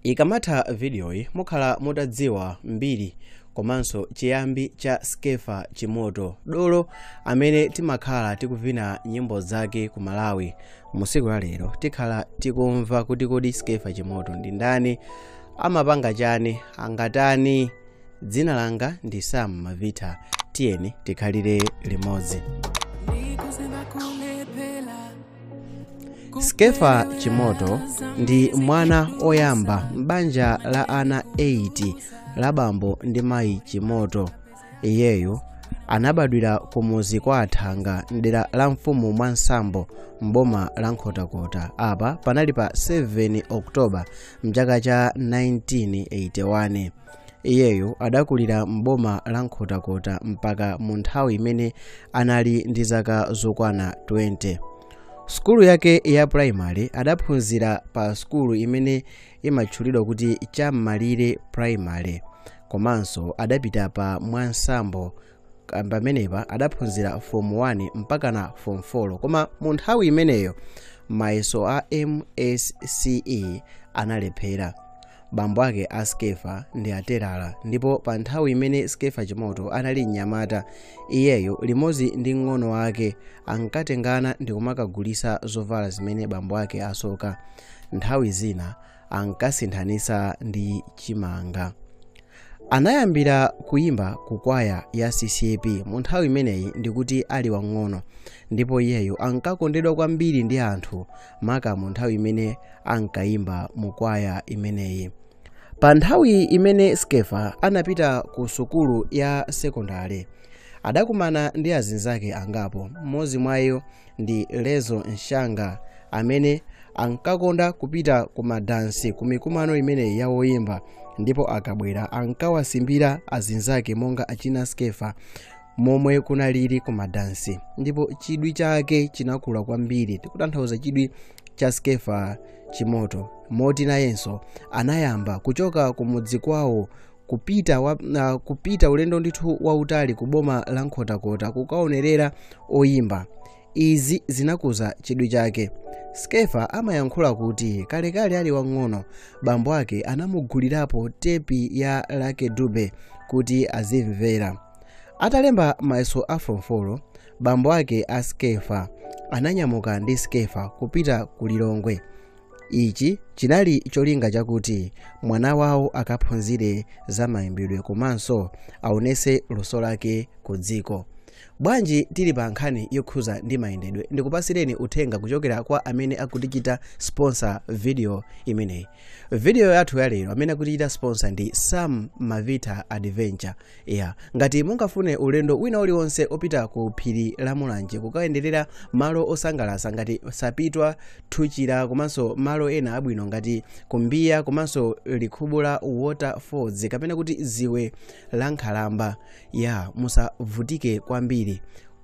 Ikamatha vidiyoyi mukhala mutadziwa mbiri komanso chiyambi cha Skeffa Chimoto, dolo amene timakhala tikuvina nyimbo zake ku Malawi. Musiku la lero tikhala tikumva kuti kodi Skeffa Chimoto ndi ndani, amapanga chani, angatani. Dzina langa ndi Sam Mavita, tiyeni tikhalire limodzi. Skeffa Chimoto ndi mwana oyamba m'banja la ana 8 la bambo ndi mayi Chimoto. Iyeyo anabadwira kumuzi kwa Athanga mdera la mfumu Mwansambo mboma la Nkhotakota. Apa panali pa 7 Oktoba mchaka cha 1981. Iyeyo adakulira mboma la Nkhotakota mpaka mu nthawi imene anali ndi zaka zokwana 20. Sukulu yake ya primary adaphunzira pa sukulu imene imatchulidwa kuti Cham'malire Primary, komanso adapita pa Mwansambo. Pamenepa adaphunzira form 1 mpakana form 4, koma mu nthawi imeneyo mayeso a MSCE analephera. Bambo ake a Skeffa ndi aterala, ndipo pa nthawi imene Skeffa Chimoto anali mnyamata, iyeyo limodzi ndi ng'ono wake ankatengana ndi kumakagulisa zovala zimene bambo ake asoka. Nthawi zina ankasinthanisa ndi chimanga. Anayambira kuyimba ku kwaya ya CCAP mu nthawi imeneyi ndikuti ali wang'ono, ndipo iyeyo ankakondedwa kwambiri ndi anthu maka mu nthawi imene ankayimba mu kwaya imeneyi. Pa nthawi imene Skeffa anapita ku sukulu ya sekondale, adakumana ndi azinzake angapo. Mmodzi mwa iwo ndi Lezo Nshanga amene ankakonda kupita ku madansi ku mikumano imeneyi ya woyimba, ndipo akabwera ankawasimbira azinzake monga achina Skeffa momwe kunalili ku madansi, ndipo chidwi chake chinakula kwambiri. Tikutanthauza chidwi cha Skeffa Chimoto, moti nayenso anayamba kuchoka kumudzi kwawo kupita ulendo ndithu wautali ku boma la Nkhotakota kukaonerera oyimba. Izi zinakuza chidwi chake. Skeffa amayankhula kuti kalekale ali wang'ono bambo ake anamugulirapo tepi ya Lucky Dube kuti azimvera. Atalemba mayeso a form 4, bambo ake a Skeffa ananyamuka ndi Skeffa kupita ku Lilongwe. Ichi chinali cholinga chakuti mwana wawo akaphunzire za mayimbidwe komanso aonese luso lake ku dziko. Bwanji tili pa nkhani yokhuza ndi mayendedwe, ndikupasireni uthenga kuchokera kwa amene akutichita sponsor video imeneyi. Video yathu ya lero amene akutichita sponsor ndi Sam Mavita Adventure. Ngati mungafune ulendo wina uliwonse opita ku phiri la Mulanje kukayenderera malo osangalatsa ngati Sapitwa, Thuchira komanso malo ena abwino ngati Kumbiya komanso likhubu la Waterfalls kapena kuti ziwe la Nkhalamba, musavutike kwambiri.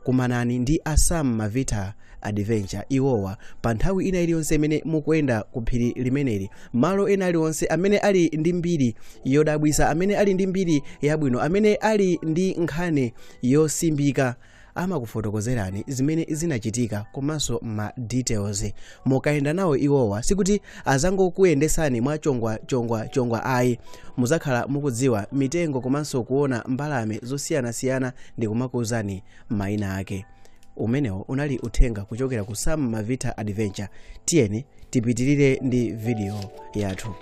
Kumanani ndi a Sam Mavita Adventure. Iwowa pa nthawi ina iliyonse imene mukuyenda ku phiri limeneli, malo ena aliwonse amene ali ndi mbiri yodabwisa, amene ali ndi mbiri yabwino, amene ali ndi nkhani yosimbika, amakufotokozerani zimene zinachitika komanso ma details. Mukayenda nawo iwowa sikuti azangokuyendesani mwa chongwa chongwa chongwa ayi, muzakhala mukudziwa mitengo komanso kuona mbalame zosiyanasiyana ndi kumakuwuzani mayina ake. Umenewo unali uthenga kuchokera ku Sam Mavita Adventure. Tiyeni tipitirire ndi video yathu.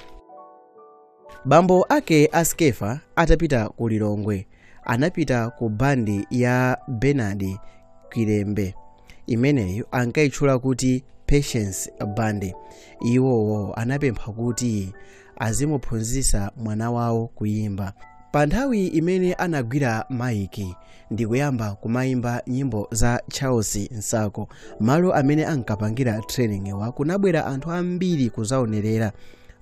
Bambo ake a Skeffa atapita ku Lilongwe anapita ku bandi ya Bernard Kilembe imeneyo ankayitchula kuti Patience Band. Iwowo anapempha kuti azimuphunzitsa mwana wawo kuyimba. Pa nthawi imene anagwira maiki ndi kuyamba kumayimba nyimbo za Charles Nsako, malo amene ankapangira training wa kunabwera anthu ambiri kuzaonerera.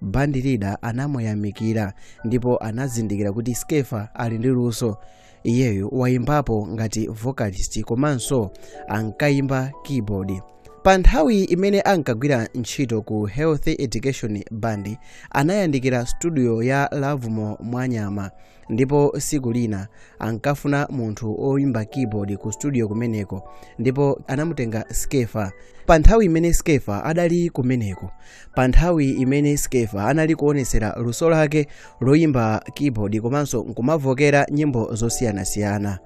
Band leader anamuyamikira ndipo anazindikira kuti Skeffa ali ndi luso. Iyeyo wayimbapo ngati vocalist komanso ankayimba keyboard. Pa nthawi imene ankagwira ntchito ku Health Education Band, anayandikira studio ya Lovemore Mwanyama, ndipo siku lina ankafuna munthu oyimba keyboard ku studio kumeneko, ndipo anamutenga Skeffa. Pa nthawi imene Skeffa adali kumeneko, pa nthawi imene Skeffa anali kuonesera luso lake loyimba keyboard komanso nkumavokera nyimbo zosiyanasiyana,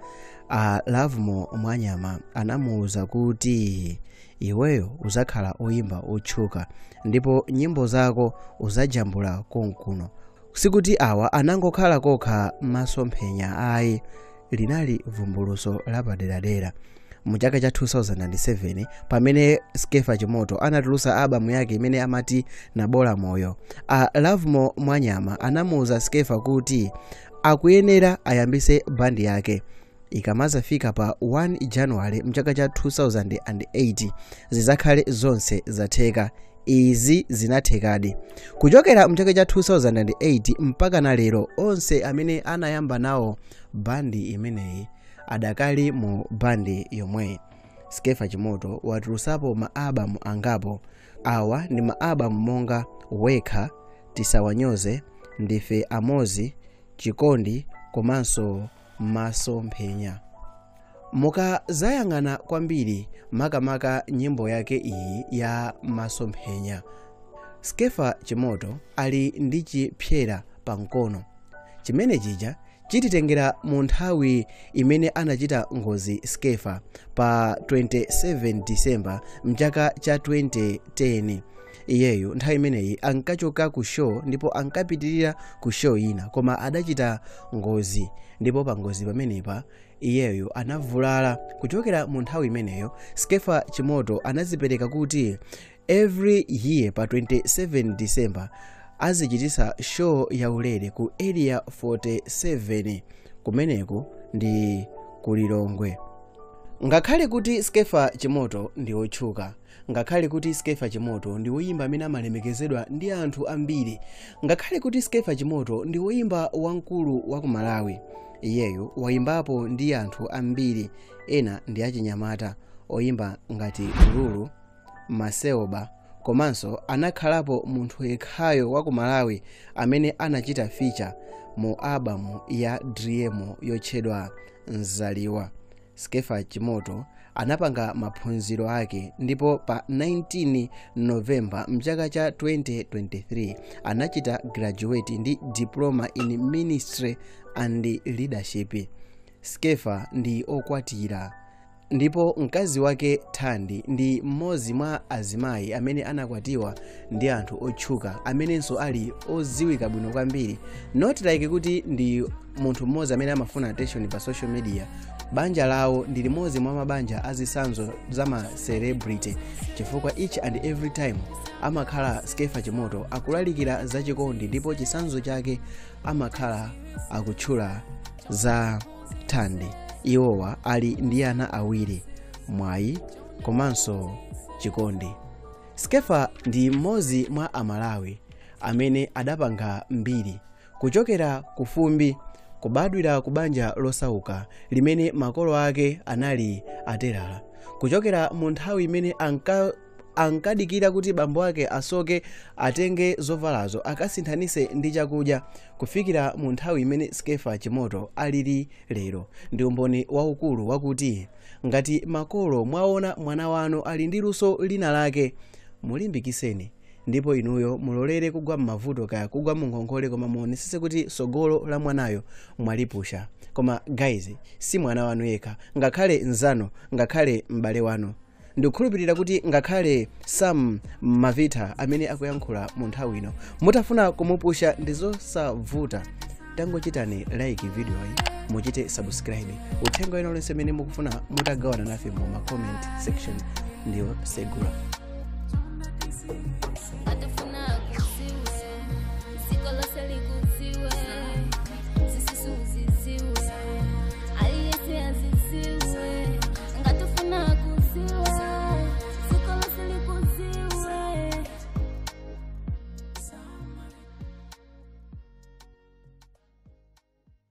a Lovemore Mwanyama anamuwuza kuti iweyo uzakhala oyimba otchuka ndipo nyimbo zako uzajambula konkuno. Sikuti awa anangokhala kokha masomphenya ayi, linali vumbuluso lapaderadera. Mu chaka cha 2007, pamene Skeffa Chimoto anatulusa albamu yake imene amati Nabola Moyo, a Lovemore Mwanyama anamuwuza Skeffa kuti akuyenera ayambise bandi yake. Ikamazafika pa 1 January mchaka cha 2008, zizakhale zonse zatheka. Izi zinathekadi. Kuchokera mchaka cha 2008 mpaka na lero, onse amene anayamba nawo bandi imeneyi adakali mu bandi yomweyi. Skeffa Chimoto watulusapo ma albamu angapo. Awa ndi ma albamu monga Wekha, Tisawanyoze, Ndife Amozi, Chikondi komanso Masomphenya. Mukazayang'ana kwambiri makamaka nyimbo yake iyi ya Masomphenya, Skeffa Chimoto ali ndi chipyera pamkono chimene chija chititengera mu nthawi imene anachita ngozi Skeffa pa 27 December mchaka cha 2010. Iyeyo nthawi imeneyi ankachoka ku show ndipo ankapitirira ku show ina, koma adachita ngozi, ndipo pa ngozi pamenepa iyeyo anavulala. Kuchokera mu nthawi imeneyo, Skeffa Chimoto anazipereka kuti every year pa 27 December azichitisa show yaulere ku Area 47, kumeneko ndi kulilongwe. Ngakhale kuti Skeffa Chimoto ndi otchuka, ngakhale kuti Skeffa Chimoto ndi woyimba amene amalemekezedwa ndi anthu ambiri, ngakhale kuti Skeffa Chimoto ndi woyimba wamkulu wa ku Malawi, iyeyo wayimbapo ndi anthu ambiri, ena ndi achinyamata oyimba ngati Lulu Maseoba, komanso anakhalapo munthu yekhayo wa ku Malawi amene anachita feature mu albamu ya Driemo yotchedwa Nzaliwa. Skeffa Chimoto anapanga maphunziro ake ndipo pa 19 November mchaka cha 2023 anachita graduate ndi diploma in ministry and leadership. Skeffa ndi okwatira, ndipo mkazi wake Thandi ndi mmodzi mwa azimayi amene anakwatiwa ndi anthu otchuka amenenso ali oziwika bwino kwambiri. Not like kuti ndi munthu mmodzi amene amafuna attention pa social media. Banja lawo ndi limodzi mwa mabanja azisanzo za ma celebrity, chifukwa each and every time amakhala Skeffa Chimoto akulalikira zachikondi, ndipo chisanzo chake amakhala akutchula za Thandi. Iwowa ali ndi ana awiri, Mwayi komanso Chikondi. Skeffa ndi mmodzi mwa Amalawi amene adapanga mbiri kuchokera ku fumbi, kubadwira ku banja losauka limene makolo ake anali atelala, kuchokera mu nthawi imene ankadikira kuti bambo ake asoke, atenge zovalazo akasinthanise ndi chakudya, kufikira mu nthawi imene Skeffa Chimoto alili lero, ndi umboni waukulu wakuti ngati makolo mwaona mwana wanu ali ndi luso lina lake, mulimbikiseni, ndipo inuyo mulolere kugwa m'mavuto, kaya kugwa mu nkhonkhole, koma muonesese kuti sogolo la mwanayo mwalipusha. Koma guys, si mwana wanu yekha, ngakhale nzanu, ngakhale m'bale wanu. Ndikukhulupirira kuti ngakhale Sam Mavita amene akuyankhula mu nthawi ino, mutafuna kumupusha ndi zosavuta. Tangochitani like video iyi, muchite subscribe. Uthenga wina uliwonse amene mukufuna mutagawana nafe mu ma comment section ndiyo segula.